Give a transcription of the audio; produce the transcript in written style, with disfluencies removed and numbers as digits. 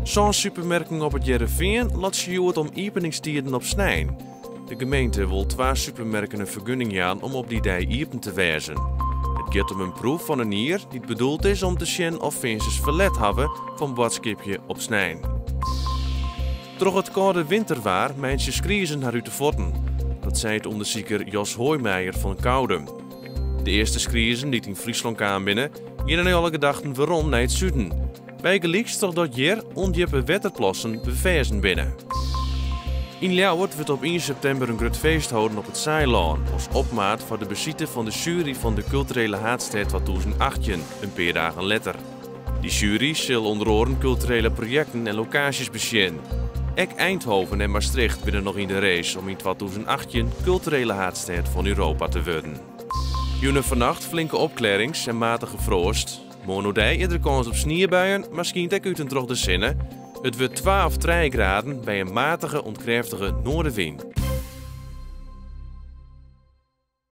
Sân supermerken op It Hearrenfean lotsje hjoed om iepeningstiden op snein. De gemeente wol twa supermerken in fergunning jaan om op dy dei iepen te wêzen. It giet om in proef fan in jier dy't bedoeld is om te sjen oft Feansters ferlet hawwe fan boadskipje op snein. Troch it kâlde winterwaar meitsje skriezen har út de fuotten. Dat seit ûndersiker Jos Hooijmeijer fan Koudum. De earste skriezen dy't yn Fryslân kaam binne, geane nei alle gedachten werom nei it suden. Bygelyks trochdat hjir ûndjippe wetterplassen beferzen binne. Yn Ljouwert wurdt op ien septimber in grut feest holden op it Saailân as opmaat foar de besite fan de sjuery fan de Kulturele Haadstêd 2018, in pear dagen letter. Dy sjuery sil ûnder oaren kulturele projekten en lokaasjes besjen. Ek Eindhoven en Maastricht binne noch yn de race om yn 2018 Kulturele Haadstêd fan Europa te wurden. Jûn en fannacht flinke opklearrings en matige froast. Moarn oerdei is der kâns op sniebuien, mar skynt ek út en troch de sinne. It wurdt twa of trije graden by in matige oant krêftige noardewyn.